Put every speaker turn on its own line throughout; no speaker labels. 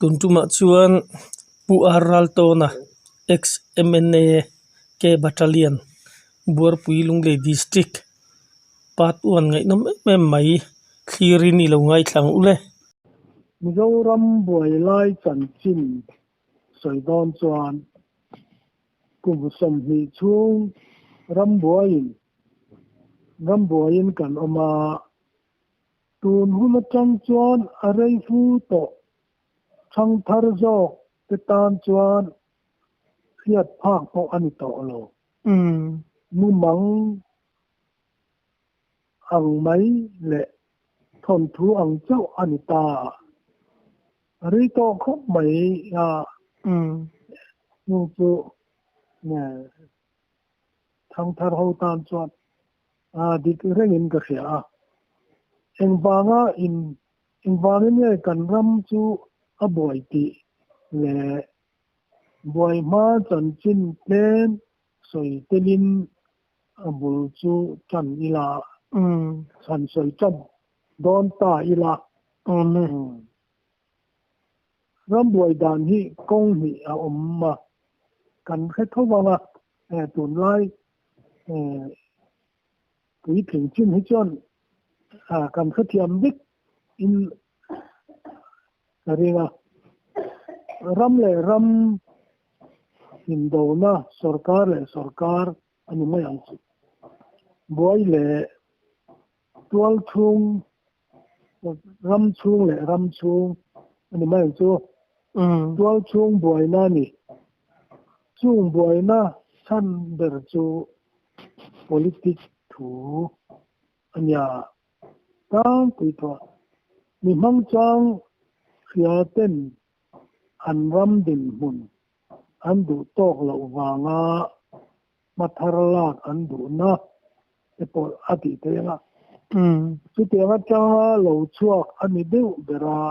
Tun tumah chuan Pu R Raltawna ex M_N_A K Battalion Buarpui Lunglei District part one ngaihnawm em em mai thlirin i lo ngaithla ang u le.
Mizoram buai lai chanchin sawi dawn chuan kum 20 chhung rambuaiin rambuaiin kan awm a. Tun hun atang chuan a rei fu tawh thangthar zawk te tan chuan hriat phak pawh a ni tawh lo. Mumang ang mai leh thawnthu ang chauh a ni ta. A rei tawh khawp mai a, chu chu thangthar ho tan chuan a dik rengin ka hria a. Engvanga in engvangin nge kan ram chu a buai tih leh buai hma chanchin tlem sawi telin a bul chu tan ila, chhan sawi tan dawn ta ila. Ram buai dan hi kawng hnih a awm a, kan hre tho vang a, tunlai puitling chin hi chuan kan hrethiam vek in ka ring a. Ram leh ram indona sorkar leh sorkar a ni mai ang chu. Buai leh tual chhung ram chhung leh ram chhung a ni mai ang chu. Tual chhung buaina a ni. Chung buaina chhan ber chu politic thu a nia. Tlangpui tawh mi hmang chang hria ten an ram dinhmun an duh tawk loh vanga hma thar lak an duhna te pawh a tih theih ang a. Chutiang atanga lo chhuak a ni deuh ber a,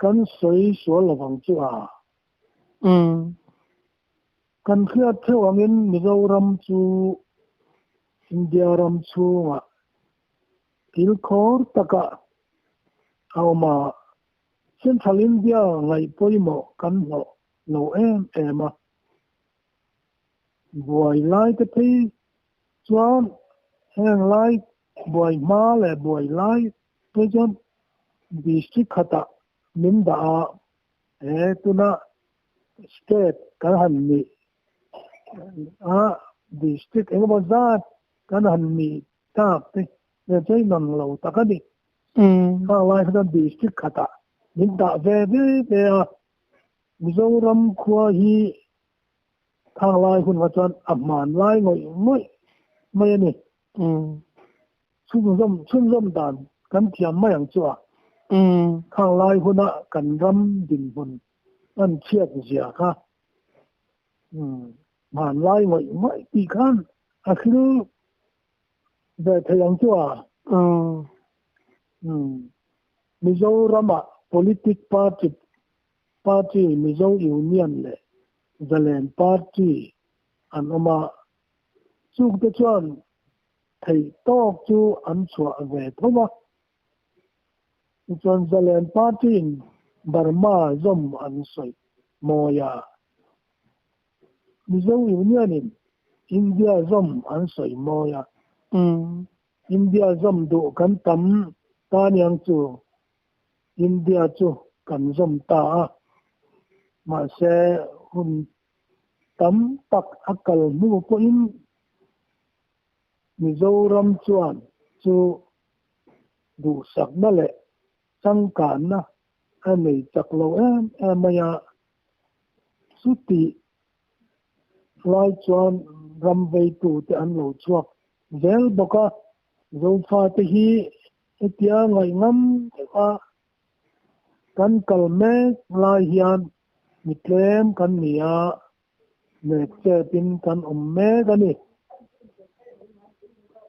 kan sawi sual lovang chu a. Kan hriat theuh angin Mizoram chu India ram chhungah kilkhawr takah a awm a, Central India ngaih pawimawh kan hlawh lo em em a. Buai lai te phei chuan heng lai buai hma leh buai lai phei chuan district khatah min dah a, he tuna state kan han nih a district engemaw zat kan han nih tak te nen chuan inang lo tak a ni. Khang lai kha chuan district khatah min dah ve ve ve a, Mizoram khua hi khang lai hun kha chuan a hmanlai ngawih ngawih mai a ni. Chhunzawm chhunzawm dan kan thiam mai ang chu a. Khang lai huna kan ram dinhmun an chhiat zia kha hmanlai ngawih ngawih tih khan a hril ve thei ang chu a. Mizoramah politic party party Mizo Union leh Zalen Party an awm a, chungte chuan theih tawk chu an chhuah ve tho a. Tichuan Zalen Party-in Burma zawm an sawi mawi a, Mizo Union-in India zawm an sawi mawi a. India zawm duh kan tam ta niang chu India chu kan zawm ta a, mahse hun tam tak a kal hnu pawhin Mizoram chuan chu duhsakna leh changkanna a nei chak lo em em mai a, chutih lai chuan ram veitute an lo chhuak zel bawk a, Zofate hi hetia ngaihngam deuh a kan kal mek lai hian mi tlem kan ni a, nek chepin kan awm mek a ni.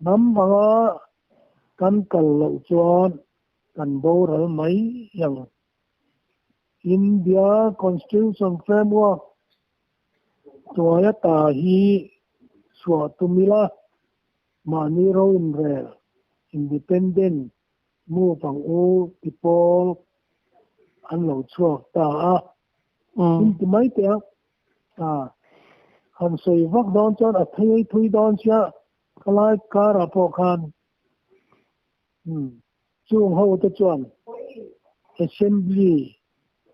Hnam anga kan kal loh chuan kan boral mai ang. India Constitution Framework hnuaia ta hi chhuah tum ila, mahni ro inrel, independent, move ang u ti pawl. an lo chhuak ta a. In ti mai teh a, a han sawi vak dawn chuan a phei thui dawn sia khalai karah pawh khan umm chung ho te chuan Assembly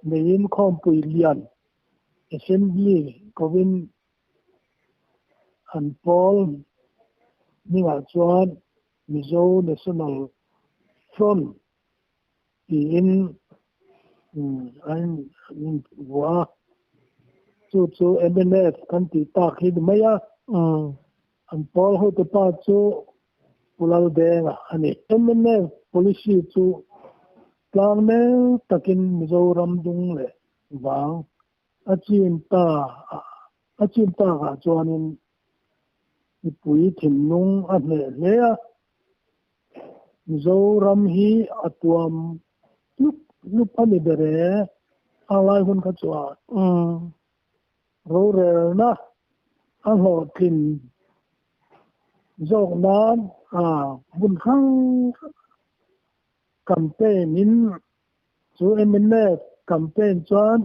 neiin khawmpui lian Assembly kovin an pawl hmingah chuan Mizo National Front tiin an invuah a, chu chu mnf kan tih tak hi ni mai a, an pawl hotu pa chu Pu Laldenga a ni. Mnf policy chu tlang mel takin Mizoram dung leh vang a chin ta a chin takah chuanin mipui thinlung a hneh hle a, Mizoram hi a tuam hlup hlup a ni ber e, a lai hun kha chuan rorelna a hlawhtlin zawk nan a hun hrang hrang campaign in chu mnf campaign chuan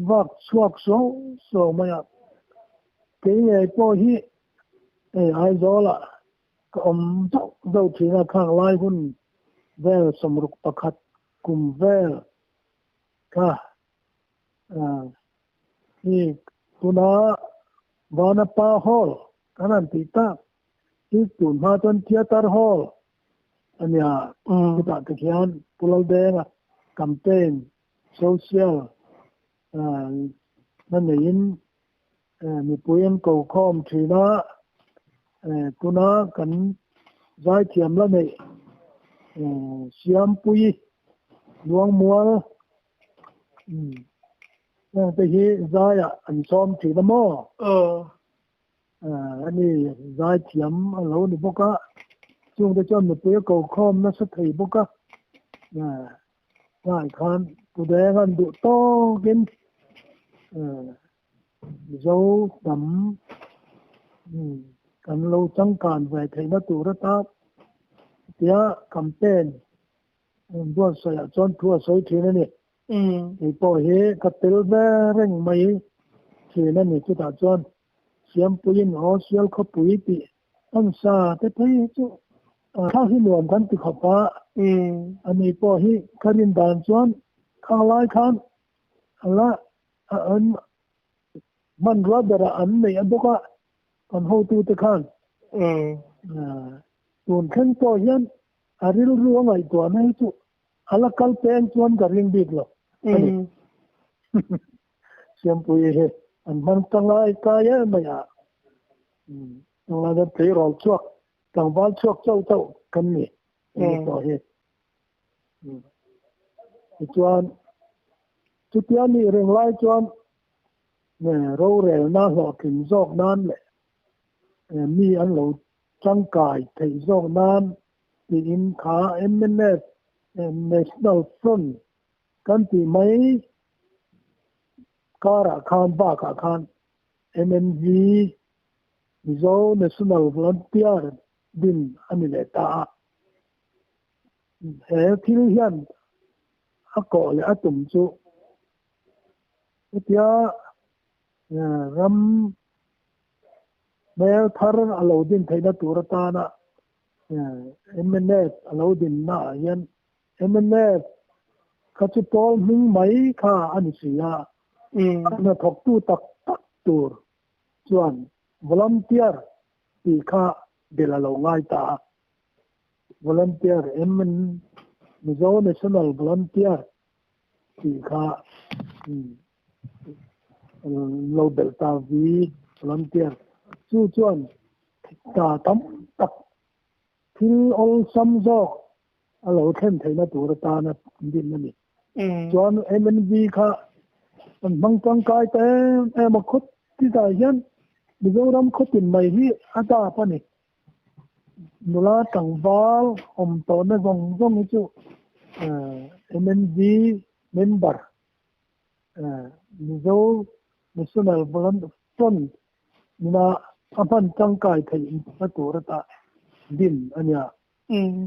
vak chhuak suau suau mai a, kei ngei pawh hi Hei Aizawlah ka awm zauh zauh thin a, khang lai hun vel 61 kum vel kha hi tuna Vanapa Hall kan han tih tak hi tun hma chuan Theatre Hall a nia, chutah te khian Pu Laldenga campaign social na neiin Mipui an ko khawm thin a, tuna kan zaithiam la neih Siampui Luangmual hengte hi zaiah an sawm thin a maw? Ani zaithiam a lo ni bawk a, chungte chuan mipui a ko khawm nasa thei bawk a. Tlai khan Pudeng an duh tawkin Mizo hnam kan lo changkan ve theihna tur atan tia campaign buatsaihah chuan thu a sawi thin a ni. Kei pawh hi ka tel ve reng mai thin a ni. Chutah chuan Siampuiin aw Sial khawpui tih An sa te phei hi chu thla hi nuam kan ti khawp a, ani pawh hi ka rin dan chuan khang lai khan a la an hmanrua berah an neih a bawk a, kan hotute khan tun thleng pawh hian a rilru a ngaihtuahna hi chu a la kal peng chuan ka ring bik lo a ni. Siampui hi an hman tangai kai em mai a, tunlai hian tleirawl chhuak, tlangval chhuak chauh chauh kan ni ani pawh hi. Tichuan chutia nih reng lai chuan rorelna hlawhtling zawk nan leh mi an lo tangkai theih zawk nan tiin kha mnf National Front Kan tih mai karah khan bakah khan MNV, Mizo National Volunteer, din a ni leh ta a. He thil hian a kawh leh a tum chu hetia ram hmel thar a lo din theihna tur atana MNF a lo dinnaah hian Mnf kha chu pawl hming mai kha a ni si a, a hnathawktu tak tak tur chuan volunteer tih kha belh a lo ngai ta a. Volunteer, MN, Mizo National Volunteer tih kha lo belh ta, V, Volunteer. Chu chuan ta tam tak thil awlsam zawk a lo thlen theihna tur atana din a ni. Chuan MNV kha an hmang tangkai ta em em a, khaw titah hian Mizoram khaw tin mai hi a dap a ni. Nula tlangval awm tawhna zawng zawng hi chu MNV member Mizo National Front nuna a hman tangkai theihna tur ata din a nia.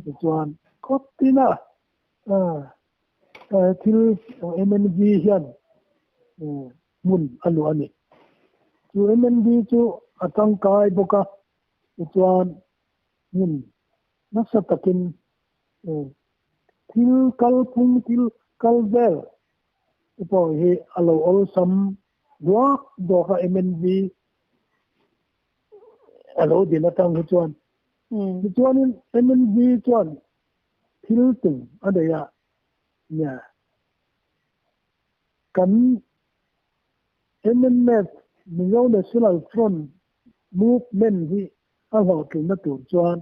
Tichuan khawp tina Thil MNV hian hmun a luah a ni. Chu MNV chu a tangkai bawk a, tichuan hmun nasa takin thil kalphung thil kal vel te pawh hi a lo awlsam duak duak a MNV a lo din atang hi chuan. Tichuanin MNV chuan thil tum a nei a, nia kan MNF Mizo National Front Movement hi a hlawhtlinna tur chuan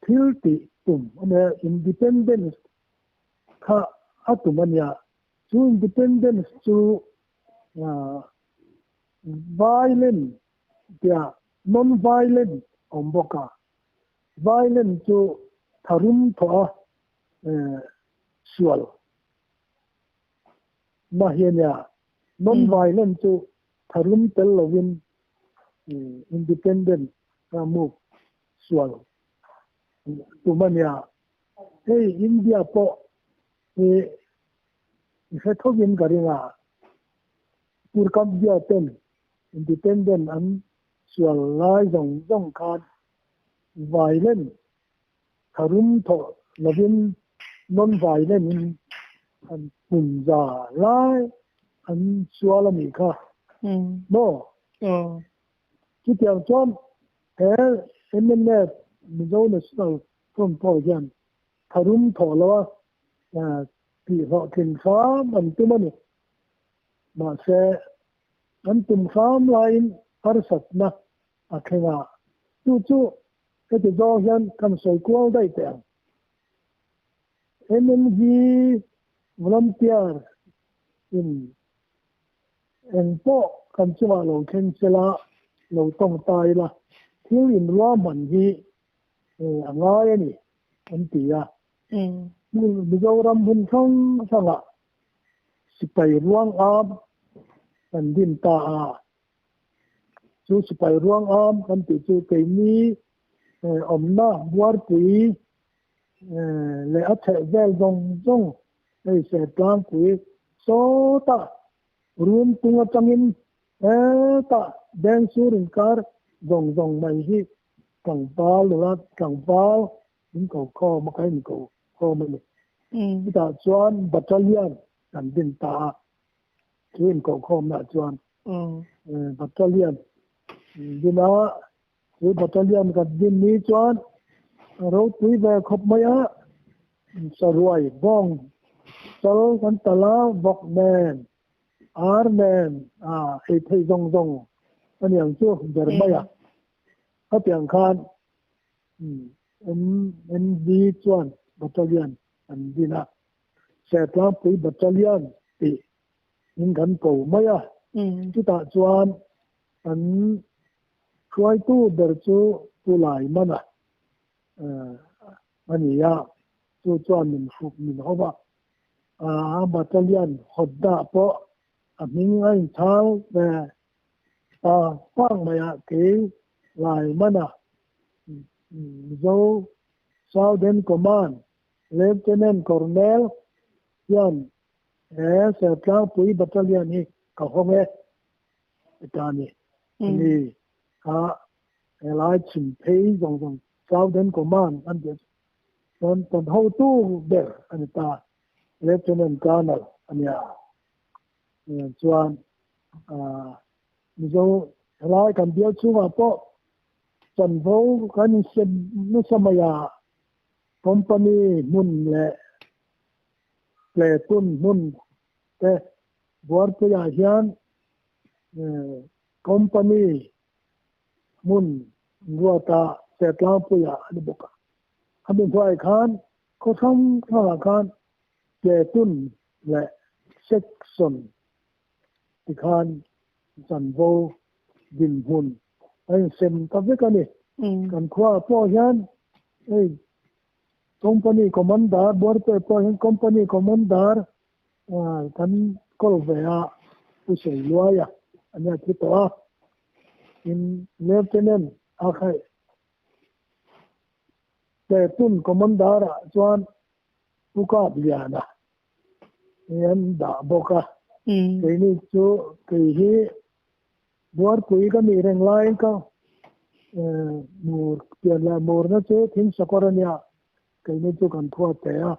thil tih tum a nia, Independence kha a tum a nia, chu Independence chu violent tia non-violent a awm bawk a, violent chu tharum thawh a sual na hi a nia, non-violent chu tharum tel lovin independent a move sual tum a nia. Hei India pawh hi i hre thovin ka ring a, Purkabdia ten independent an sual lai zawng zawng khan violent tharum thawh lovin non-violent in an hmun za lai an sual a nih kha maw? Chutiang chuan he MNF Mizo National Front pawh hian tharum thawh lo a tih hlawhtlin hram an tum a ni. Mahse, an tum hram laiin harsatna a thleng a, chu chu heti zawng hian kan sawi kual daih teh ang. MNV volunteer in eng pawh kan chungah lo thleng sela, lo tawng ta ila, thil inruahman hi a ngai a ni an ti a. Mizoram hmun hrang hrangah sipai ruang am kan din ta a, chu sipai ruang am kan tih chu keini awmna buarpui leh a chheh vel zawng zawng hei Sertlangpui sawtah rum tung atangin hetah Dengsur inkar zawng zawng mai hi tlangval nula tlangval in ko khawm a, ka in ko khawm a ni. Chutah chuan battalion kan din ta a, chu in ko khawmna chuan battalion din a, chu battalion kan din ni chuan ropui ve khawp mai a, saruai bawng chal kan tal a, vawk nen, ar nen, ei theih zawng zawng a niang chu ber mai a. Khatiang khan MNV chuan battalion an din a, Sertlangpui Battalion tih in kan ko mai a, chutah chuan an hruaitu ber chu Pu Laimana a ni a, chu chuan min hruk min ho va, a battalion hawtna pawh a hming a inchhal ve ta fang mai a, kei Laimana Mizo Southern Command Lieutenant Colonel hian he Sertlangpui Battalion hi ka hawng e ti ta a ni. Ani kha helai chhim phei zawng zawng Southern Command an tih chuan kan hotu ber a ni ta, Lieutenant Colonel a nia. Chuan Mizo helai kan bial chhungah pawh chanvo kan insem nasa mai a, company hmun leh platoon hmun te buarpuiah hian company hmun ruata Sertlangpuiah a ni bawk a. A mi hnuaiah khan khaw hrang hrangah khan platoon leh section tikhan chanvo dinhmun a insem ta vek a ni. Kan khuaah pawh hian hei company commander Buarpui pawh hian company commander kan kawl ve a Pu Seiluaia a nia thi tawh a, tin Lieutenant a khaih Platoon commander ah chuan Pu Kap Liana. An dah bawk a. Keini chu kei hi Buarpui ka nih reng laiin ka mur pian leh murna chu Thingsakawr a nia, keini chu kan phuat thei a.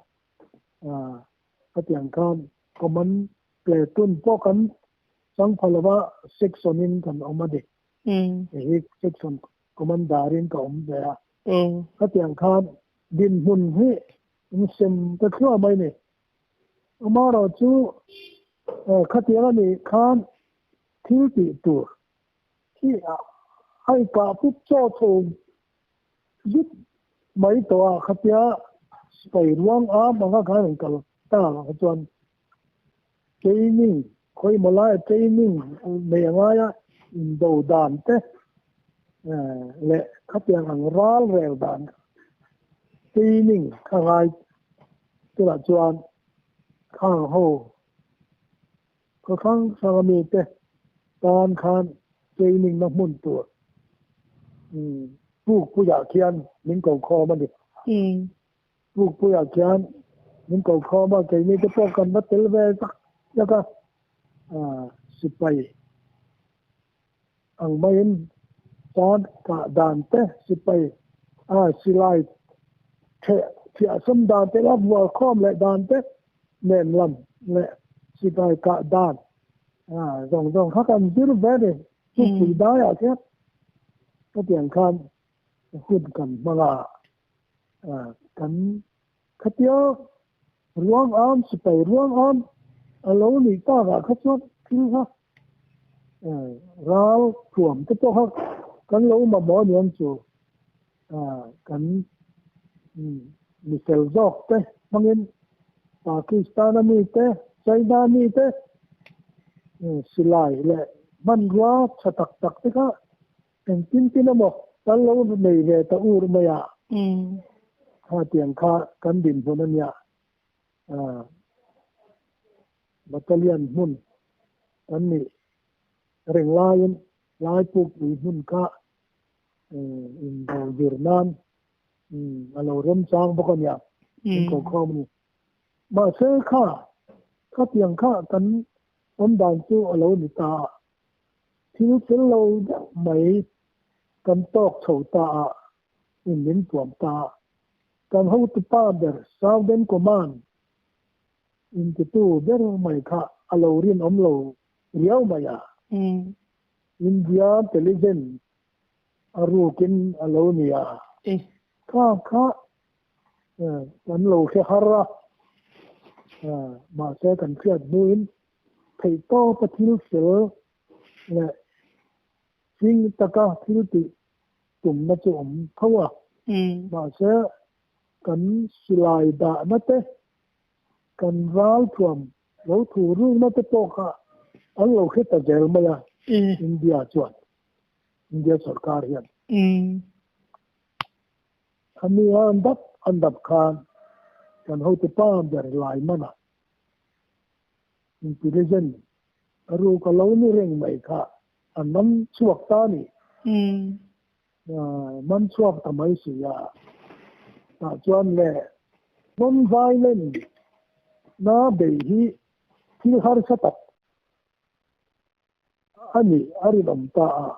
Khatiang khan command platoon pawh kan chang pha lova section in kan awm a ni. Hei hi section commander in ka awm ve a. Khatiang khan dinhmun hi insem ta thluah mai ni. Amaherawh chu khatiang a nih khan thil tih tur hi a ikah put chaw chho zut mai tawh a, khatia sipai ruang am anga khan an kal ta ang kha chuan training khawimaw laia training nei a ngai a, indo dan te leh khatiang ang ral rel dan training kha ngai tunah chuan khang ho Khaw hrang hrang a mite tan khan training na hmun tur Pukpuiah khian min ko khawm a ni. Pukpuiah khian min ko khawm a, keini te pawh kan va tel ve zak zak a, sipai ang maiin tan kah dan te, sipai silai theh thiahsawm dan te la vual khawm leh dan te nen lam leh sipai kah dan zawng zawng kha kan zir ve ni. Chu pui daiah khian hetiang khan hun kan hmang a, kan khatia ruang am sipai ruang am a lo nih takah kha chuan thil kha Ral thuam te pawh kha kan lo mamawh a niang chu kan mi fel zawk te hmangin Pakistan a mi te, China a mi te silai leh hmanrua tha tak tak te kha engtin tin emaw kan lo nei ve ta ur mai a, khatiang kha kan dinhmun a nia. Battalion hmun kan nih reng laiin Laipukpui hmun kha indo zir nan a lo remchang bawk a nia, min ko khawm a ni. Mahse kha khatiang kha kan awm dan chu a lo ni ta a, thil fel lo deuh mai kan tawk chho ta a, in min tuam ta a. Kan hotupa ber Southern Command intitu ber mai kha a lo rinawm lo riau mai a. India intelligence a rukin a lo ni a. Kha kha kan lo hre har a, mahse kan hriat hnuin theihtawpa thil fel leh fing taka thil tih tumna chu awm tho a, mahse kan silai dahna te, kan ralthuam lo thu rukna te pawh kha an lo hre ta zel mai a, India chuan, India sorkar hian. Khami a an dap an dap khan kan hotu pa ber lai manah intelligent ruk a lo ni reng mai kha An man chhuak ta a ni. Man chhuak ta mai si a. Tah chuan le non-violent na bei hi thil harsa tak a nih a rinawm ta a.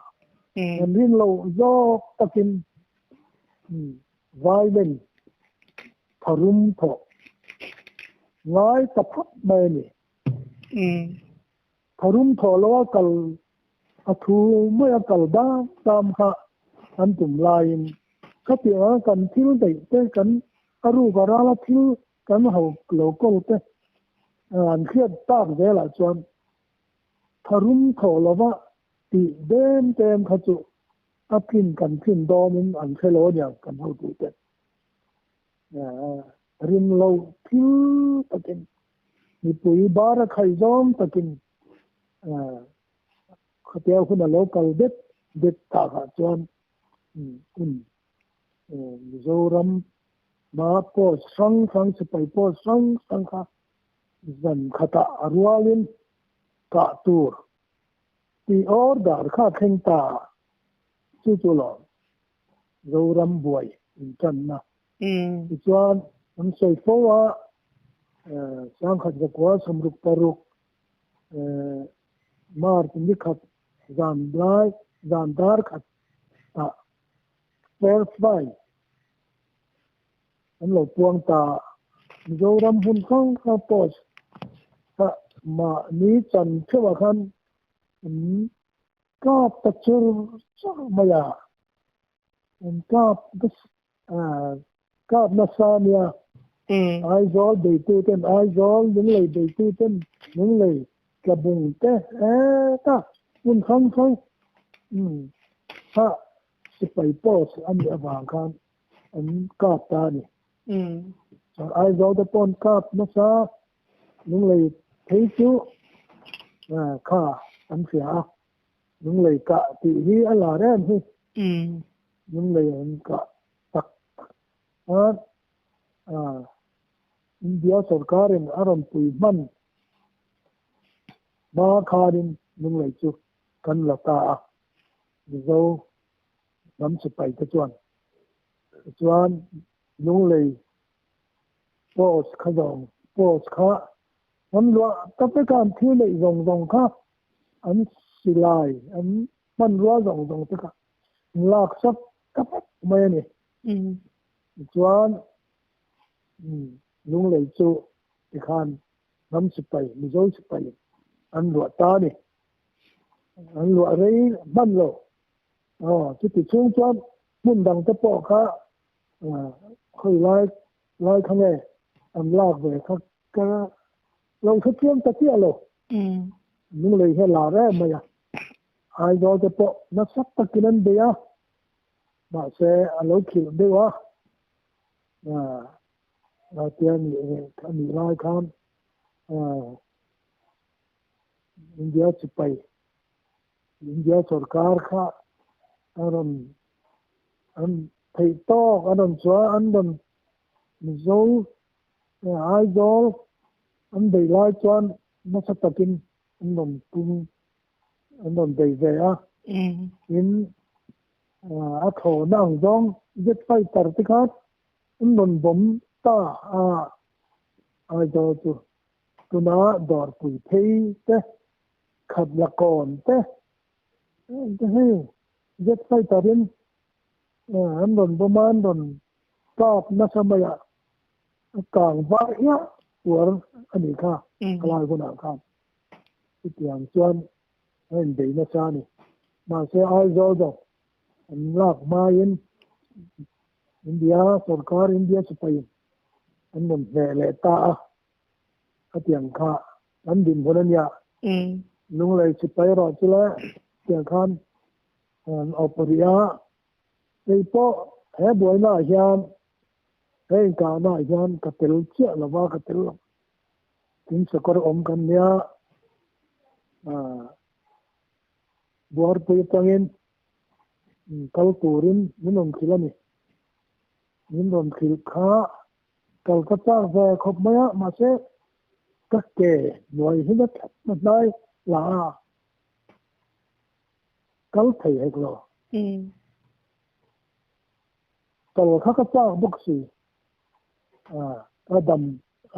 Kan rin lo zawk takin violent tharum thawh ngai ta phawt mai a ni. Tharum thawh lo a kal a thu mai a kal dam dam kha an tum laiin khatianga kan thil daih te kan a ruk a rala thil kan ho lo kawl te an hriat tak zelah chuan tharum thawh lova tih dem tem kha chu a tlin kan tlin dawnin an hre lo aniang kan hotu te rin lo thil takin Mipui bar a khai zawng takin khatia hun a lo kal det det takah chuan hun Mizoram hma post hrang hrang sipai post hrang hrang kha zan khatah a rualin kah tur tih order kha a thleng ta a, chu chu lo Zoram buai intanna. Tichuan an sawi fo a. 1066 March ni khat zan lai zan dar khat ah fair play an lo puang ta. Mizoram hmun hrang hrang post kha mahni chan theuhah khan an kap ta chur chur mai a, an kap kap nasa a nia. Aizawl beitu ten Aizawl Lunglei beitu ten Lunglei Tlabung te heta hmun hrang hrang kha sipai post a nih avang khan an kap ta a ni. Aizawl te pawh an kap nasa, Lunglei phei chu kha an hria a, Lunglei kah tih hi a lar em hi. Lunglei an kah tak tak a, India sorkarin a rawn pui hman hma khanin Lunglei chu kan la ta a, Mizo hnam sipai te chuan. Tichuan Lunglei post kha zawng post kha an luah ta vek a, an thil neih zawng zawng kha an silai an hmanrua zawng zawng te kha an lak sak ta vek mai a ni. Tichuan Lunglei chu tikhan hnam sipai Mizo sipai an luah ta a ni. An luah rei hman lo. Aw, chuti chhung chuan hmun dang te pawh kha khawi lai lai kha nge an lak ve kha ka lo hre chiang ta chiah lo. Lunglei hi a lar em mai a, Aizawl te pawh nasa takin an bei a, mahse a lo khilh deuh a, tia a nih lai khan India sipai India sorkar kha a rawn an theih tawk an rawn chuan an rawn Mizo Aizawl an beih lai chuan nasa takin an rawn pung an rawn bei ve a. Tin a thlawhna ang zawng jet fighter te khan an rawn bawm ta a Aizawl chu tuna dawrpui phei te Khat la kawn te te hei jet fighter in an rawn bawm a, an rawn kap nasa mai a, a kang var hiah uar a nih kha a lai hunah khan. Chutiang chuan a inbei nasa a ni. Mahse Aizawl zawng an lak hmain India sorkar India sipai an rawn hneh leh ta a, khatiang kha Kan dinhmun a nia. Lunglei sipai erawh chu le tiang khan an awp rih a. Kei pawh he buainaah hian he inkahnaah hian ka tel chiah lo va, ka tel lo. Tin sakawr awm kan nia. Buarpui atangin kal turin min rawn hrilh a ni. Min rawn hrilh kha Kal ka chak ve khawp mai a, mahse ka ke hnuai hi na thlap na hnai la a, kal thei hek lo. Kal kha ka chak bawk si, a dam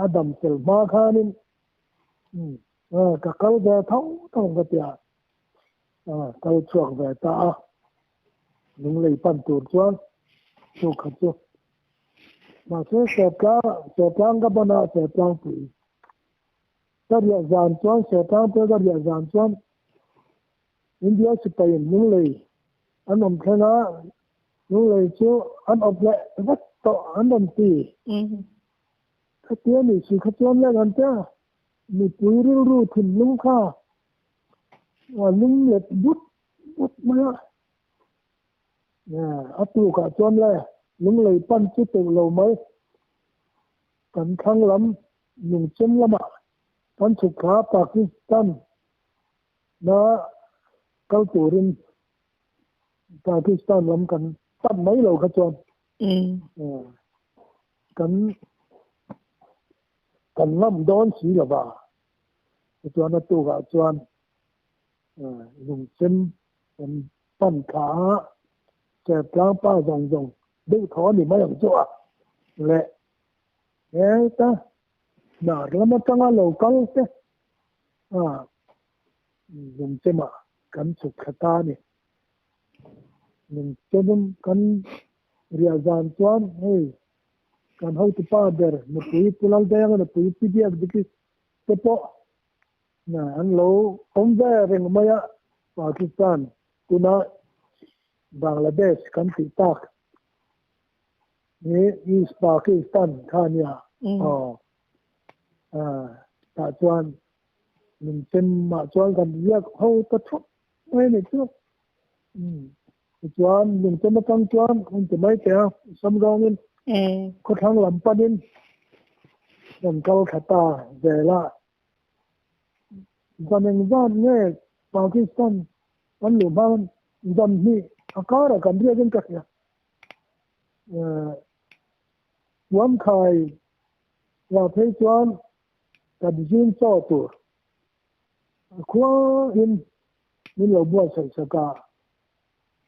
a dam fel hma khanin ka kal ve tho tho ang ka ti a, kal chhuak ve ta a, lunglei pan tur chuan chu kha chu. Mahse Sertlang Sertlang ka ban a, Sertlang pui ka riah zan chuan Sertlang pui ka riah zan chuan India sipai in Lunglei an awm thleng a, Lunglei chu an awp leh vek tawh an rawn ti. Khatia ni si kha chuan leh kan tia mipui rilru thinlung kha a lung let but but mai a. A tukah chuan le Lunglei pan chu teuh lo mai. Kan thlang lam Lungchem lamah kan chhuk thla Pakistan na kal turin Pakistan lam kan pan mai lo kha chuan kan kan ngam dawn si lo va. Tichuan a tukah chuan Lungchem kan pan thla a, Sertlang pa zawng zawng deuh thaw a ni mai ang chu a le heta Hnar lam atanga lo kal te a Lungchemah kan chhuk thla ta a ni. Lungchem kan riah zan chuan hei kan hotupa ber nupui Pu Laldenga nupui Pi Biak Diki te pawh an lo awm ve reng mai a, Pakistan tuna Bangladesh kan tih tak hi East Pakistan kha a nia aw. Tah chuan Lungchemah chuan kan riak ho ta thup mai a nih chu. Tichuan Lungchem atang chuan an ti mai teh a, sam zawngin khawthlang lam panin kan kal thla ta zel a. Zan engzat nge Pakistan kan luh hma zan hnih a karah kan riakin ka hria. Puamkhai lah phei chuan kan zing chaw tur a khua in min lo buatsaih sak a,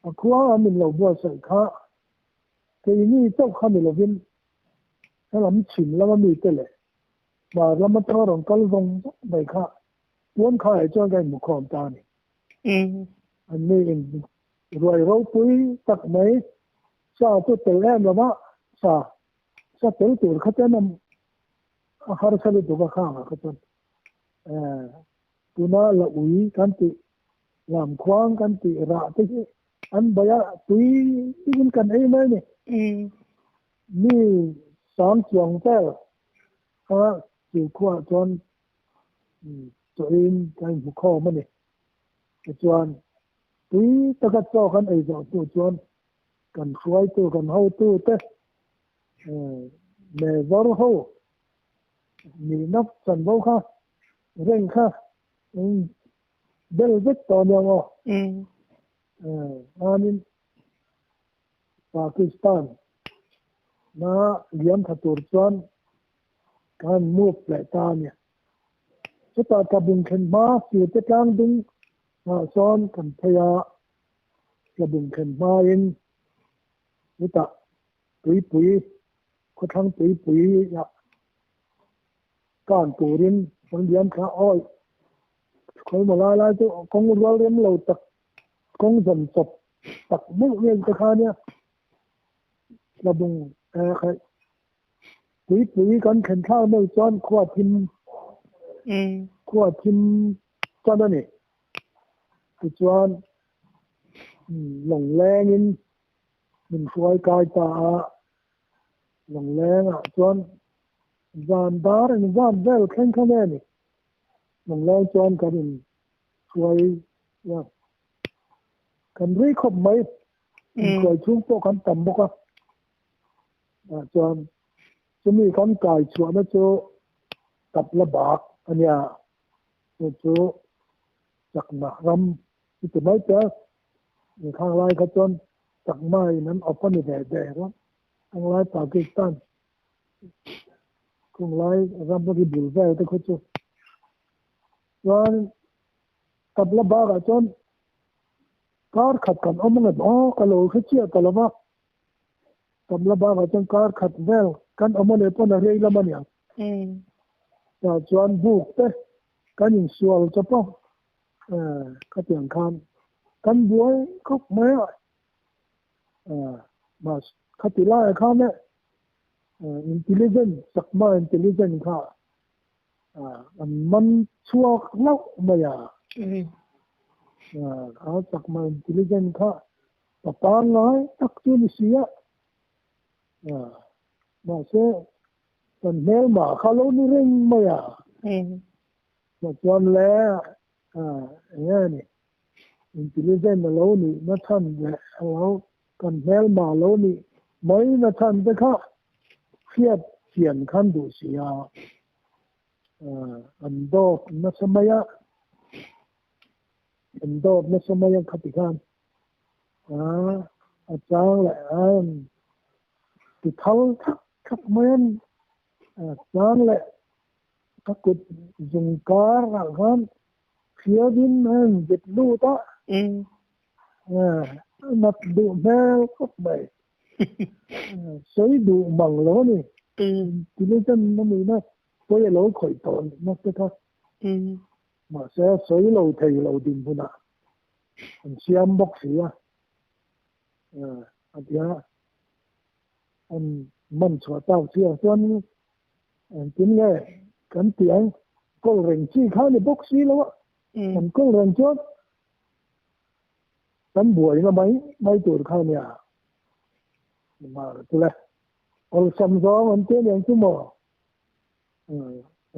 a khua a min lo buatsaih kha keini chauh kha ni lovin helam chhim lama mite leh hmar lam atanga rawn kal zawng zawng mai kha puan khaiah chuan ka inhmukhawm ta a ni. An ni in ruai ropui tak mai sa chu tel em lova sa sa tel tur kha chuan a harsa lutuk a khang ah kha chuan tuna la ui kan tih lam khuang kan tih rah te hi an bai a tui in kan ei mai a ni. Mi sang chuang vel kha chu khuaah chuan chawhin kan inhmu khawm a ni. Tichuan tui taka chaw kan ei zawh hnu chuan kan hruaitu kan hotu te Mezar ho nihna chanvo kha reng kha bel vek tawh ania maw? Chuanin Pakistan na liam tha tur chuan kan move leh ta ania. Chutah tlabung thlen hma sirte tlang dung ah sawn kan phei a, tlabung thlen hmain chutah Tuipui, khawthlang tuipui ah kan turin an liam thla awi. Khawimaw lai lai chu kawng rual rem lo tak, kawng zawm chawp tak meuh vel te kha ania. Tlabung khaih tuipui kan thlen thlak meuh chuan khua thim khua thim chan a ni. Tichuan lawng lengin Min hruai kai ta a, Lunglengah chuan zan dar eng zat vel thleng kha nge ni? Lungleng chuan kan in hruai a, kan rei khawp mai, inhruai chhung pawh kan tam bawk a, tah chuan chumi kan kai chhuahna chu Tapla bak a nia, chu chu chakna ram i ti mai te. Khang lai kha chuan Chakma in an awp a ni ve der a, khang lai Pakistan khung lai ram a ri bul vel te kha chu. Chuan Tabla bak ah chuan kar khat kan awm ang em aw ka lo hre chiah ta lo va, Tabla bak ah chuan kar khat vel kan awm a nih pawn a rei lam a niang. Tah chuan buk te kan insual chawp a. Khatiang khan kan buai khawp mai a, mahse khati laiah khan e intelligent chakma intelligent kha an man chhuak hlauh mai a, a chakma intelligent kha pa pangngai tak chu ni si a, mahse kan hmelmah kha lo ni reng mai a. Chuan le eng nge ni intelligent a lo nih na chhan leh a lo kan hmelma a lo nih mai na chhan te kha hriat chian khan duh si a, an dawp nasa mai a, an dawp nasa mai a khati khan a chang leh a ti thal thak thak mai a chang leh. Ka kut zung kar ah khan hriatin a in zet lut a, a nat duh hmel khawp mai. Sawi duh mang lo a ni. Intelligent a nih na. Pawi a lo khawih tawh na te kha. Mahse sawi lo thei lo dinhmunah an siam bawk si a. A tia an man chhuah tak chiah chuan engtin nge kan tih ang kawl reng chi kha ni bawk si lo a. Kan kawl reng chuan kan buaina mai mai tur kha nia. Mahse awlsam zawng an ti aniang chu maw?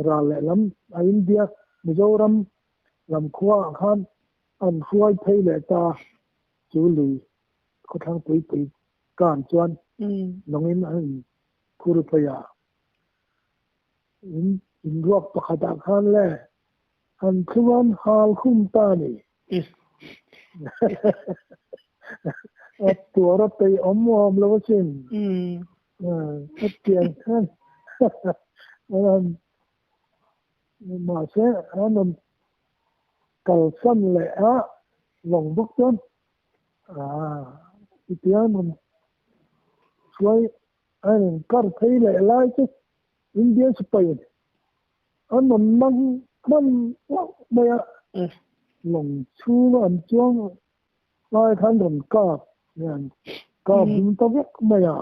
Ral lehlam a India Mizoram lam khua ah khan an hruai phei leh ta chu lui khawthlang pui pui kan chuan lawngin an in phur phei a. In inruak pakhat ah khan le an thluan hal khum ta a ni. A tuar a peih awm awm lo asin. A pian khan mahse an rawn kalsan leh a lawng bawk chuan tihian rawn hruai a inkar phei leh lai chu Indian sipai An rawn mang hman hlauh mai a, lawng chhunga an chuang lai khan rawn kap hian kap ding ta vek mai a,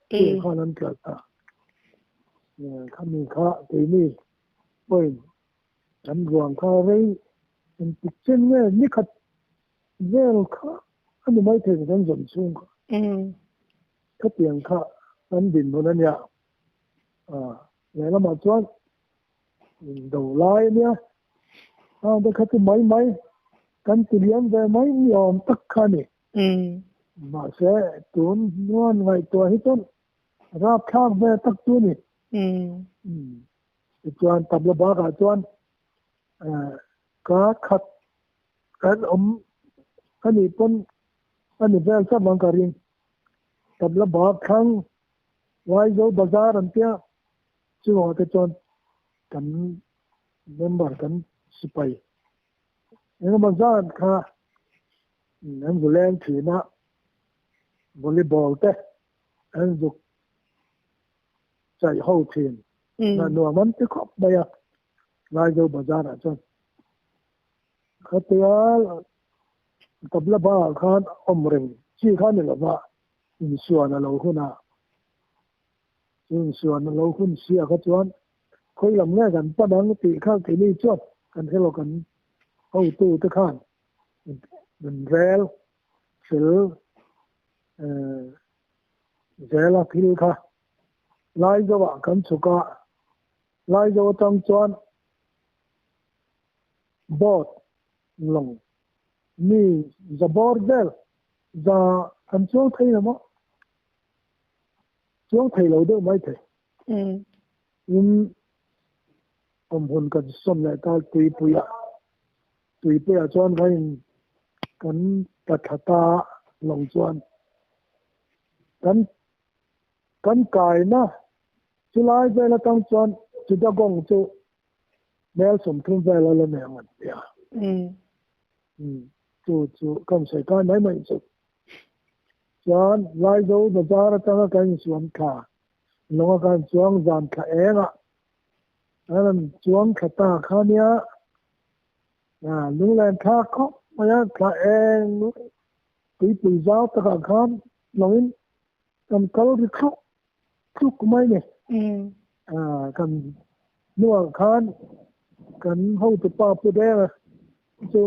tih khan an tla ta. Khami kha keini pawhin kan ruang kha rei engtik chen nge nikhat vel kha a ni maithei kan zawn chhung kha. Khatiang kha kan dinhmun a nia. Lehlamah chuan do lai a nia, hang te kha chu mai mai kan ti liam ve mai ni awm tak kha a ni. Mahse tun hnuan ngaihtuah hi chuan rapthlak ve tak chu a ni. Tichuan tabla bakah chuan ka khat kan awm a nih pawn a ni vel chauh ang ka ring. Tabla bak thlang Laizo Bazar an tia chungah te chuan kan member kan sipai engemaw zat kha an zu leng thin a, volleyball te an zuk chaih ho thin na nuam an ti khawp mai a Laizo Bazar ah chuan. Khatia tabla bar khan awm reng chi kha ni lova Insuan a lo hun a, chu insuan a lo hun sia kha chuan khawi lam nge kan pan ang tih kha keini chuan kan hre lo kan hotu te khan min rel fel zel a thil kha Laizoah kan chhuk a, Laizo atang chuan boat lawng mi za bawr vel Za kan chuang thei lo maw? Chuang thei lo deuh mai thei. In awm hun kan sawm leh ta tuipuiah. Tuipuiah chuan kan in kan tla thla ta lo chuan kan kan kaina chulai vel atang chuan Chittagong chu mel 30 vel a la nei ang an ti a. Chu chu kan sawi kai mai mai chu. Chuan Laizo bazar atanga kan insuam thla lawnga kan chuang zan thla eng a, kan rawn chuang thla ta kha nia, lunglen thlak khawp mai a, thla eng tuipui zau takah khan lawngin kan kal ri thluk tluk mai ni. Kan hnuah khan kan hotupa Pu Denga chu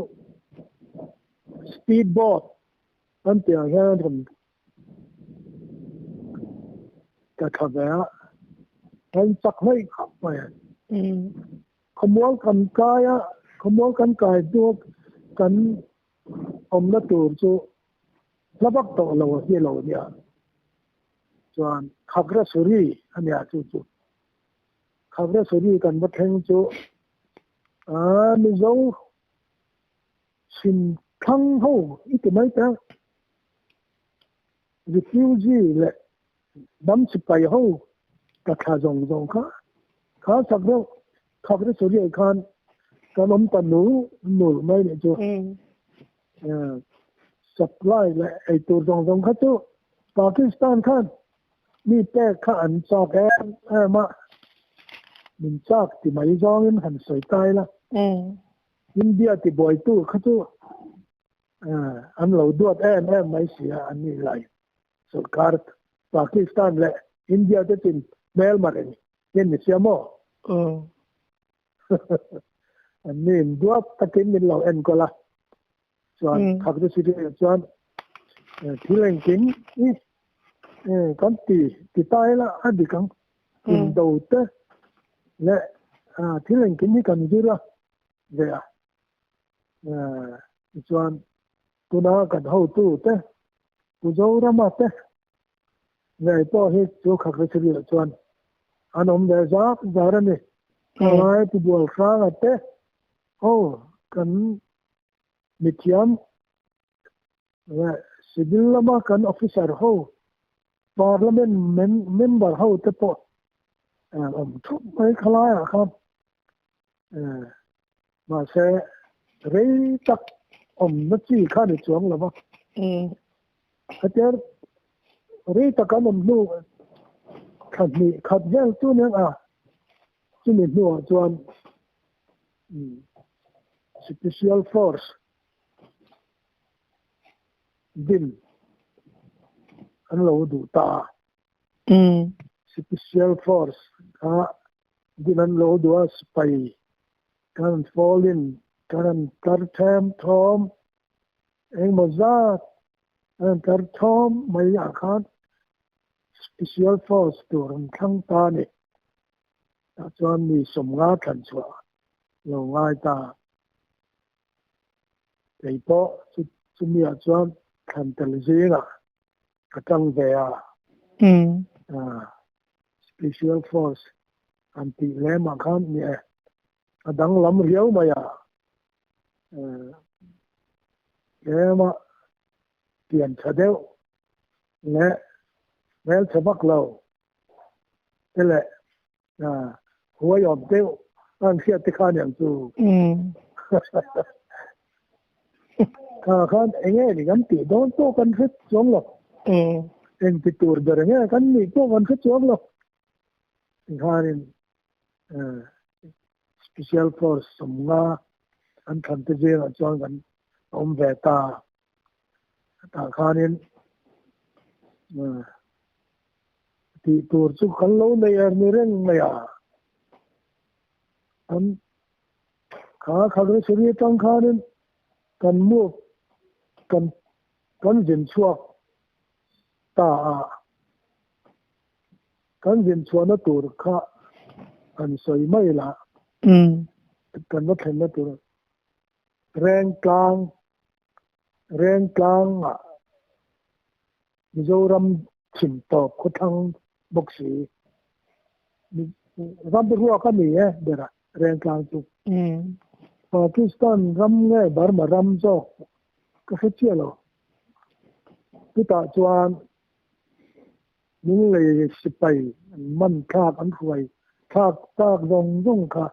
speed boat an tih ang hian an rawn tla thla ve a, an chak hleih khawp mai a. Khawmual kan kai a, khawmual kan kai hnu kan awmna tur chu hla vak tawh lo a hi lo nia. Chuan Khagrasuri a nia chu chu. Khagrasuri kan va thleng chu aa Mizo chhim thlang ho i ti mai teh a. Refugee leh hnam sipai ho ka thla zawng zawng kha kha sak deuh Khagrasuri ah khan kan awm ta nul nul mai nih chu. Supply leh eitur zawng zawng kha chu Pakistan khan mi pek kha an chak em em a. Min chak ti mai zawngin han sawi ta ila. India ti buaitu kha chu an lo duat em em mai si a, an nih lai sorkar Pakistan leh India te chin hmelma reng hian ni sia maw? An ni in duat takin min lo enkawl a, chuan khak te city ah chuan thil engkim hi kan ti ti ta ila a dik ang. Indo te leh thil engkim hi kan zir a ve a, tichuan tuna kan hotu te Pu Zorama te ngei pawh hi chu khak te city ah chuan an awm ve zak zar a ni. Khalai Pu Bualhranga te ho kan Mithiam leh civil lama kan officer ho, parliament member ho te pawh awm thup mai khalaiah khan mahse rei tak awmna chi kha ni chuang lo va. Hetia rei tak an awm hnu thla hnih khat vel chu nen a, chumi hnuah chuan Special Force din an lo duh ta a. Special Force kha din an lo duh a, sipai kan fall in kan han tlar them thawm engemaw zat an han tlar thawm mai ah khan Special Force tur an thlang ta a ni. Tah chuan mi sawmnga thlan chhuah lo ngai ta. Kei pawh chu chumiah chuan thlan tel zingah ka tang ve a. Special Force han tih lemah khan ni e, a danglam riau mai a. Tlema pian tha deuh leh hmeltha vak lo te leh huai awm deuh a an hriat te kha aniang chu. Kha khan enge ni kan tih dawn pawh kan hre chuang lo. Eng ti tur ber enge kan nih pawh kan hre chuang lo. Tikhanin Special Force sawmnga an thlan te zingah chuan kan awm ve ta. Tah khanin tih tur chu kan lo nei er ni reng mai a. An kha Khagrachari atang khanin kan move kan kan zin chhuak ta a. Kan zin chhuahna tur kha an sawi mai la. Kan va thlenna tur Rengtlang Rengtlangah Mizoram chhim tawp khawthlang bawk si. Ram ruak a ni e bera Rengtlang chu. Pakistan ram nge Burma ram zawk ka hre chiah lo. Chutah chuan Lunglei sipai an man thlak an hruai thlak tak zawng zawng kha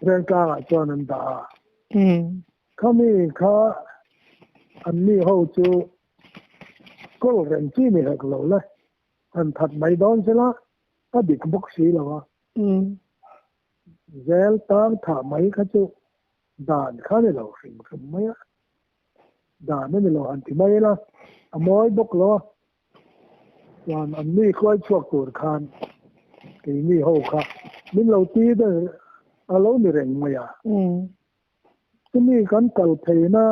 Rengtlangah chuan an dah a. Khami kha anni ho chu kawl reng chi ni hek lo le, han that mai dawn sela a dik bawk si lo a. Zel tang thah mai kha chu dan kha ni lo hrim hrim mai a. Dan a ni lo han ti mai ila, a mawi bawk lo a. Chuan an mi hruai chhuak tur khan keini ho kha min lo ti ber a lo ni reng mai a. Chumi kan kal pheina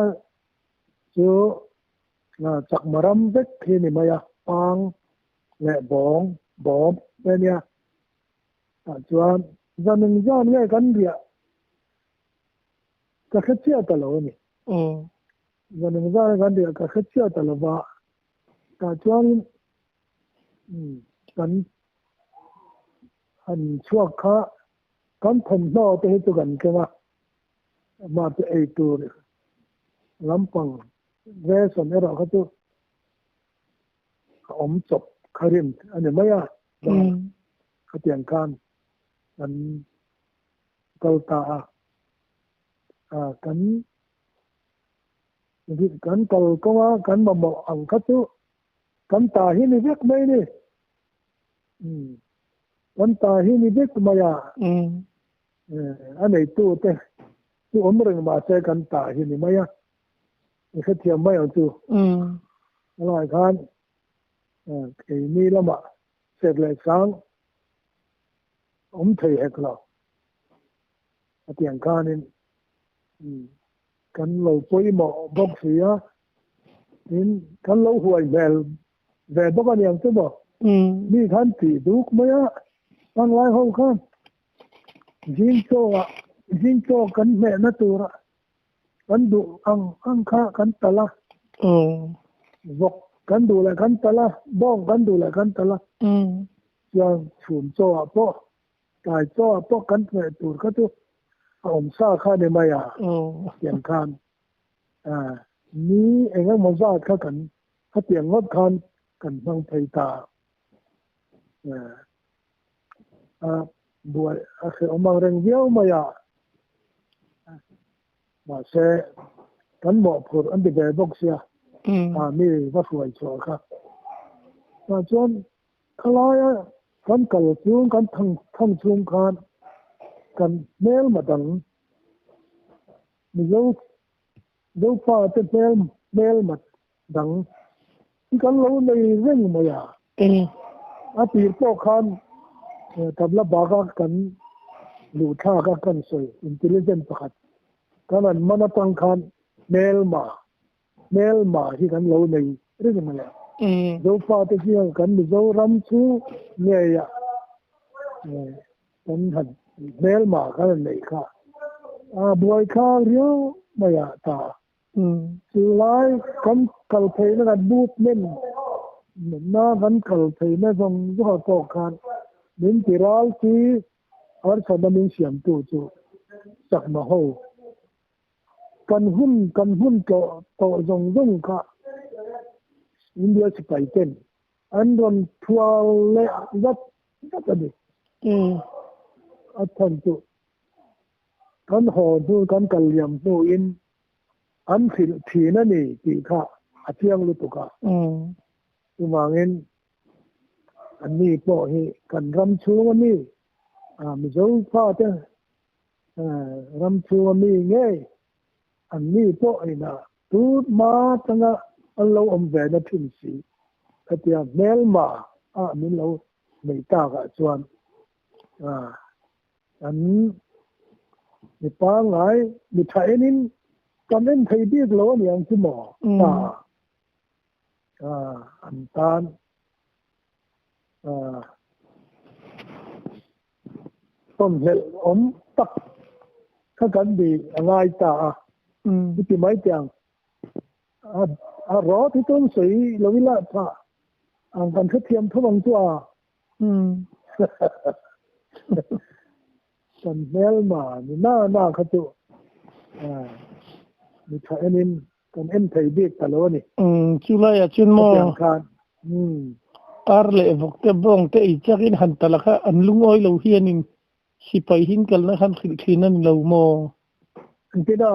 chu chakma ram vek hi ni mai a, pang leh bawng, bawm te nia. Tah chuan zan engzan nge kan riah ka hre chiah ta lo a ni. Zan engzan kan riah ka hre chiah ta lo va, tah chuanin kan han chhuak kha kan thawmhnaw te hi chu kan keng a, amah chu ei tur lampang ration erawh kha chu a awm chawp kha rim a ni mai a, khatiang khan kan kal ta a, kan kan kal kawnga kan mamawh ang kha chu kan ta hi ni vek mai ni. Kan ta hi ni vek mai a. A neitu te chu awm reng mahse kan ta hi ni mai a. I hrethiam mai ang chu. A lai khan keini lamah sek leh sang awm thei hek lo. A tiang khanin kan lo pawimawh bawk si a, tin kan lo huai hmel ve bawk a niang chu maw. Mi khan tih duk mai a, pangngai ho khan zing chaw ah zing chaw kan hmehna tura kan duh ang ang kha kan talh a, vawk kan duh leh kan talh a, bawng kan duh leh kan talh a, chuan chhum chaw ah pawh Tlai chaw ah pawh kan hmeh tur kha chu a awm sa kha ni mai a, tiang khan ni eng emaw zat kha kan khatiang ngawt khan kan hmang phei ta a, buai a hrehawm ang reng viau mai a, mahse kan mawhphurh an ti ve bawk sia, mi va hruai chhuah kha. Tah chuan Khalaia kan kal chung, kan thang thang chung khan kan hmelma dang Mizo Zofa te hmel hmelma dang hi kan lo nei reng mai a. A tir pawh khan tabla baka kan luh thlak a kan sawi intelligent pakhat kan an man atang khan hmelma Hmelma hi kan lo nei reng mai a. Zofate hian kan Mizoram chu ngeiah kan han hmelma kan han neih kha a buaithlak riau mai a ta. Chu lai kan kal theihna kan movement na kan kal theihna zawng zawngah pawh khan min ti ral chi harsatna min siamtu chu chakma ho Kan hun kan hmun tlawh tawh zawng zawng kha India sipai ten an rawn thual leh zat zat a ni. A chhan chu kan haw hnu kan kal liam hnuin an hrilh thin a ni tih kha a chiang lutuk a. Chuvangin anni pawh hi kan ram chhung a mi Mizo fate Ram chhunga mi ngei an ni pawh inah tut hma tanga an lo awm ve na thin si. Khatia hmelma ah min lo neih tak ah chuan an mi pangngai mi tha enin kan en thei bik lo a niang chu maw ta an tan Tawmhlelh awm tak kha kan ni a ngai ta a, i ti mai teh ang. A rawt hi chuan sawi lo ila tha ang kan hrethiam tho ang chu a. Kan hmelma ni na na kha chu mi tha enin Kan en thei bik ta lo a ni.
Chulaiah chuan maw
Hetiang khan
ar leh vawk te bawng te ei chakin han tal a kha an lungawi lo hianin sipai hin kalna khan hrilh thin a ni lo maw?
Engtin a?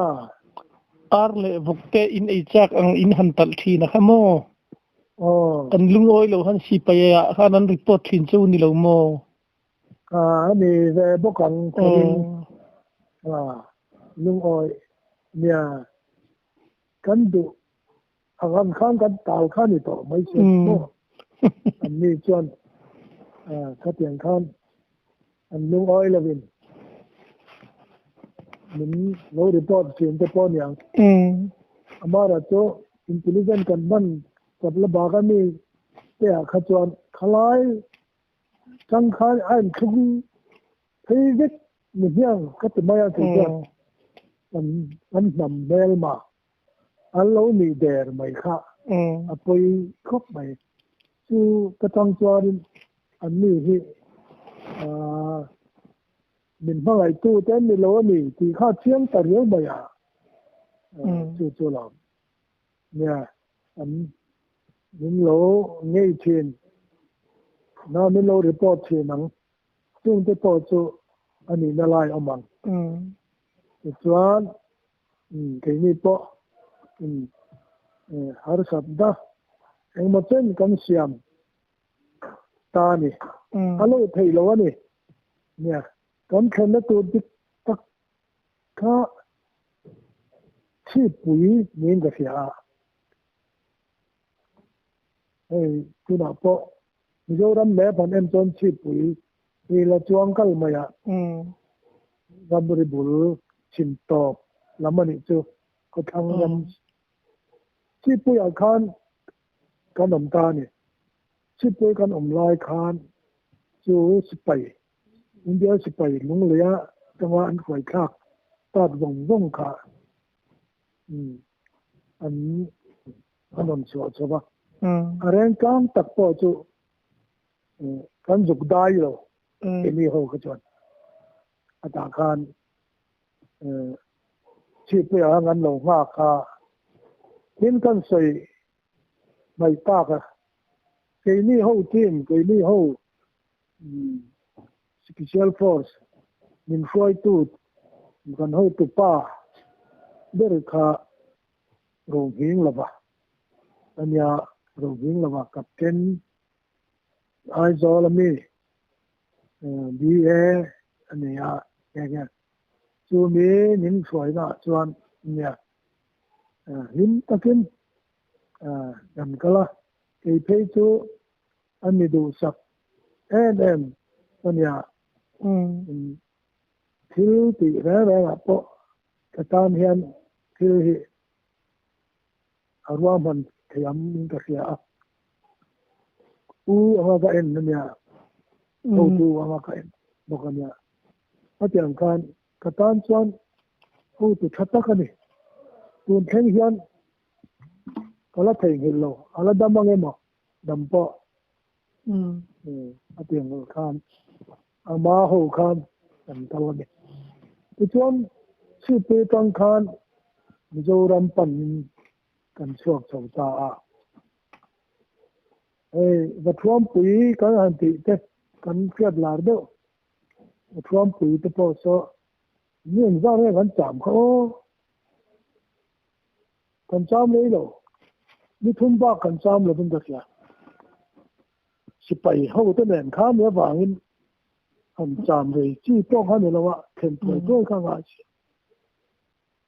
Ar leh vawk te in ei chak ang in han talh thin a kha maw?
Aw.
An lungawi lo han sipai ah khan an report thin cheu ni lo maw?
A ni ve bawk ang ka ring. Lungawi nia. Kan duh ang ang khan kan tal kha ni tawh mai se maw? An ni chuan khatiang khan an lungawi lovin min lo report thin te pawh aniang. Amara chu intelligent kan hman chap la bak a mi te ah kha chuan khalai chang khan a inthlung phei vek Ni hian ka ti mai a kei chuan kan kan hnam hmelma an lo nih der mai kha a pawi khawp mai. Chu ka tang chuanin an ni hi aah min hmangaihtu te an ni lo a ni tih kha chiang ta riau mai a, chu chu lo nia an min lo ngei thin na min lo report thin ang. Chungte pawh chu a nihna lai awm ang. Tichuan, keini pawh harsatna engemaw chen kan siam ta a ni. A lo theih loh a ni. Nia, kan thlenna tur dik tak kha chhipui niin ka hria a. Hei tunah pawh Mizoram map han en chuan chhipui hi la chuang kal mai a. Ramri bul chhim tawp lam a nih chu khawthlang ram chhippuiah khan kan awm ta a ni. Chhipui kan awm lai khan chu sipai, India sipai lungleia atanga an hruai thlak tak vawng vawng kha an an rawn chhuah chho va. A reng tlang tak pawh chu kan zuk dai lo keini ho kha chuan a tah khan chhippuiah khan kan lo nghak a, tin kan sawi hmaih tak a, keini ho team, keini ho Special Force min hruaitu kan hotupa ber kha Rohing lova ania, Rohing lova Captain Aizawl ami BA a ni a nghe nghe. Chumi min hruaina ah chuan nia hlim takin kan kal a, kei phei chu a ni duhsak em em a nia. Thil tih reng reng ah pawh ka tan hian thil hi a ruahman thiam in ka hria a. U anga ka en ania, hotu anga ka en bawk ania. A tiang khan ka tan chuan hotu tha tak a ni. Tun thleng hian ka la theihnghilh lo, a la dam ang emaw dam pawh a tiang khan ama ho khan kan kal a ni. Tichuan Chhipui atang khan Mizoram panin kan chhuak chho ta a. Hei Vathuampui kan han tih te kan hriat lar deuh. Vathuampui te pawh saw mi engzat nge kan cham kha aw. Kan cham rei lo. Ni thum bak kan cham lovin ka hria. Sipai ho te nen kha mi avangin han cham rei chi pawh kha ni lo a, thlen thuai thuai kha ngai si.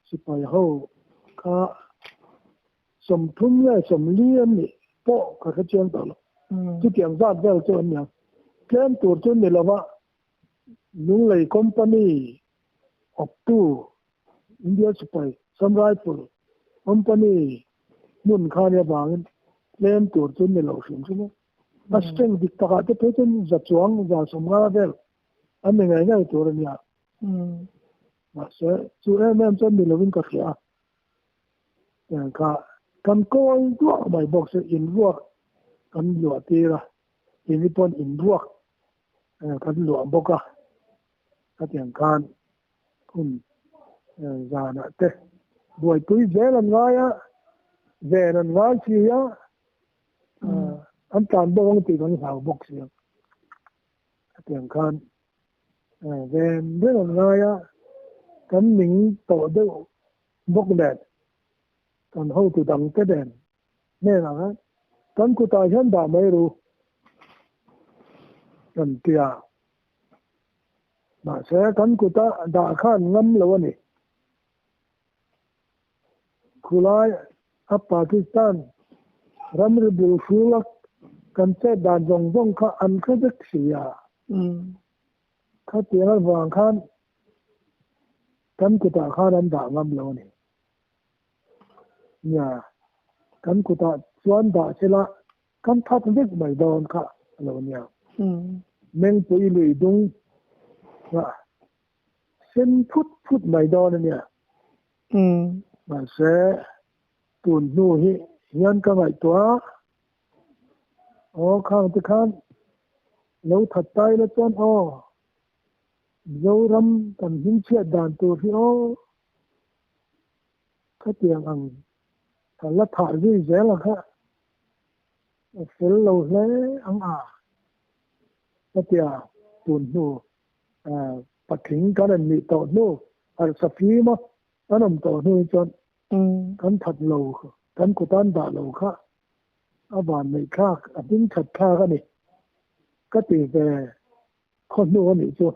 Sipai ho kha 30 leh 40 an nih pawh ka hre chiang tawh lo. Chutiang zat vel chu an ni ang. Tlem tur chu ni lova Lunglei Company awptu India Sipai Assam Rifle Company hmun kha nia vangin tlem tur chu ni lo hrim hrim a. A strength dik takah te phei chuan za chuang 150 vel an ni ngei ngei tur a nia. Mahse chu em em chuan ni lovin ka hria a. Tiang kha kan kawl duah mai bawk se inruak kan luah tir a, keini pawn inruak kan luah bawk a. Khatiang khan hun zanah te buaipui zel an ngai a, ven an ngai si a, an tlan bawk ang tih kan hlau bawk si a. Khatiang khan ven reng an ngai a, kan ning tawh deuh bawk nen, kan hotu dangte nen hnenah khan kan kutah hian dah mai ru kan ti a. Mahse kan kuta dah khan ngam lo a ni. Khulai a Pakistan ramri bul hrula kan chet dan zawng zawng kha an hre vek si a. Khatiang avang khan kan kutah khan an dah ngam lo a ni. Nia, kan kutah chuan dah sela kan that vek mai dawn kha a lo nia. Mengpui lui dung nghah sen phut phut mai dawn a nia. Mahse, tun hnu hi hian ka ngaihtuah a, aw khang te khan lo that ta ila chuan aw Mizoram kan hmingchhiat dan tur hi aw khatiang ang ka la thah zui zel a kha a fel lo hle ang a ka tia tun hnu patling kan rawn nih tawh hnu harsa fim a kan awm tawh hnu hi chuan kan that lo kan kutan dah lo kha a van neih thlak a hming that thlak a ni. Ka ti ve khaw hnu a nih chu.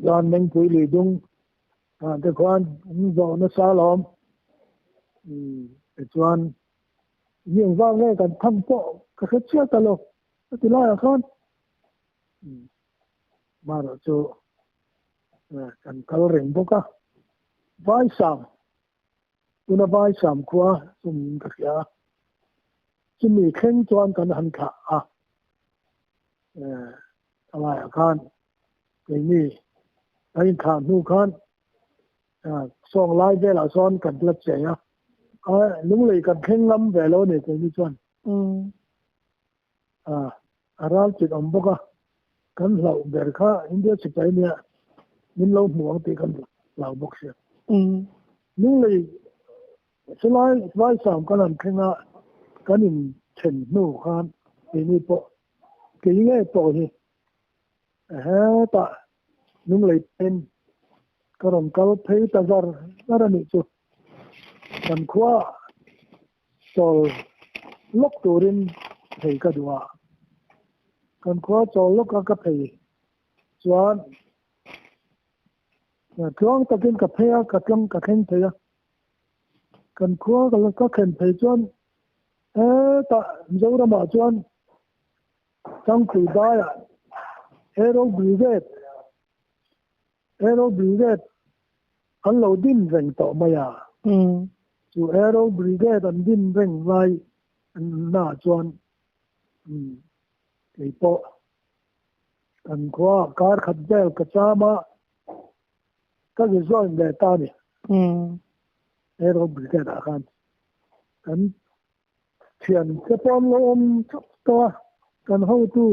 Chuan Mengpui lui dung ah te khuan an zawh nasa alawm. Tichuan mi engvang nge kan tham pawh ka hre chiah ta lo a ti laiah khan marawh chu kan kal reng bawk a. Vaisam Tuna Vaisam khua chu niin ka hria a, chumi thleng chuan kan han thlah a, thalaiah khan keini kan inthlah hnu khan sawng lai velah sawn kan la chei a, lunglei kan thleng ngam ve lo a ni keini chuan. A ral chit awm bawk a, kan hlauh ber kha India sipai nia min lo hmu ang tih kan hlau bawk sia. Lunglei chulai Vaisam kan han thleng a, kan inthen hnu khan keini pawh kei ngei pawh hi hetah Lunglei pen ka rawn kal phei ta zar zar a nih chu. Kan khua Chawl lawk turin phei ka duh a, kan khua chawl lawka ka phei chuan tluang takin ka phei a, ka tlang ka thleng thei a. Kan khua ka thlen phei chuan hetah Mizoramah chuan Changpui daiah Aero Brigade, Aero Brigade an lo din reng tawh mai a. Chu Aero Brigade an din reng lai naah chuan kei pawh kan khua kar khat vel ka cham a, ka rejoin leh ta a ni. Aero Brigade ah khan kan thian te pawh an lo awm chauh tawh a, kan hotu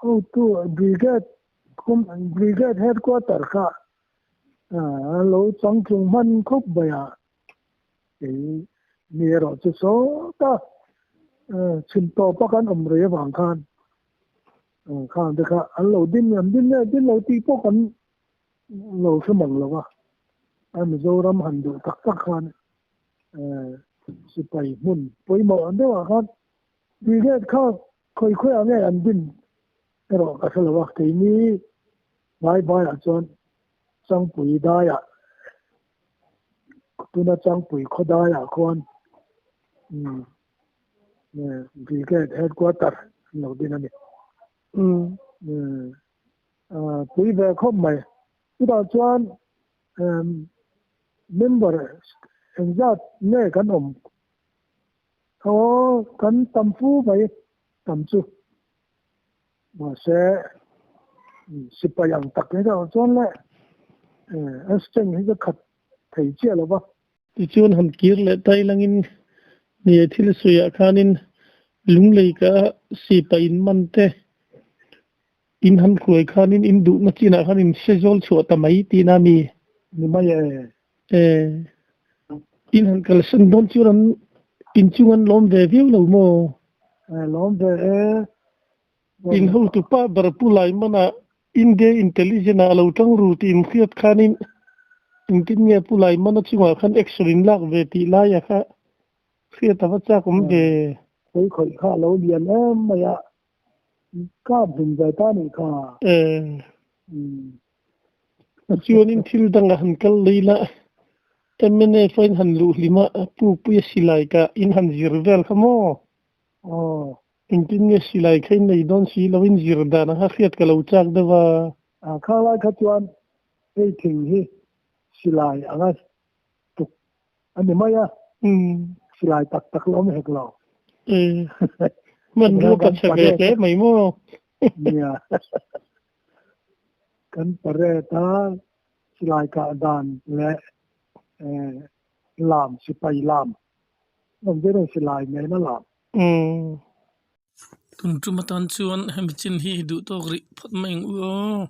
hotu Brigade Brigade Headquarter kha a lo changtlung hman khawp mai a, kei mi erawh chu sawta chhim tawpa kan awm rei avang khan khang te kha an lo din an din nge din lo tih pawh kan lo hre mang lo va, a Mizoram han duh tak tak khan sipai hmun pawimawh ang deuhah khan Brigade kha khawi khawiah nge an din erawh ka hre lo a, keini vai vaiah chuan Changpui daiah tuna Changpui khaw daiah khuan Brigade headquarter an lo din a ni. Pui ve khawp mai. Chutah chuan member engzat nge kan awm? Aw, kan tam fu mai tam chu. Mahse, sipai ang tak hi erawh chuan le an strength hi ka khat thei chiah lo va.
Tichuan han kir leh ta ilangin nia thil sawiah khanin lunglei ka sipai in man te in han hruai khanin in duhna chinah khan in hre zawl chhuah ta mai tihna a mi?
Ni mai e.
E, in han kalsan dawn chuan an inchung an lawm ve viau lo maw?
E, lawm ve e.
In hotu pa ber Pu Laimana India Intelligence ah a lo tang ru tih in hriat khanin engtin nge Pu Laimana chungah khan action in lak ve tih laia kha hriat a va chak awm ve.
Kei khawih kha a lo lian em mai a, kap hlum ve ta nih kha.
E. Chuanin thil dangah han kal lei la, MNF a in han luh hlim a, Pu Puia silai ka in han zir vel kha maw?
Aw.
Engtin nge silai kha in nei dawn si lo in zir dan ang kha hriat ka lo chak deuh a.
A khang lai kha chuan hei thing hi silai anga tuk a ni mai a, silai tak tak la awm hek lo.
Hmanrua ka chhe ve hle mai maw?
Nia. Kan parade a silai kah dan leh lam sipai lam awm zel ang silai nena lam.
Tum tum atan chuan hemi chin hi duh tawk rih phawt mai ang u aw.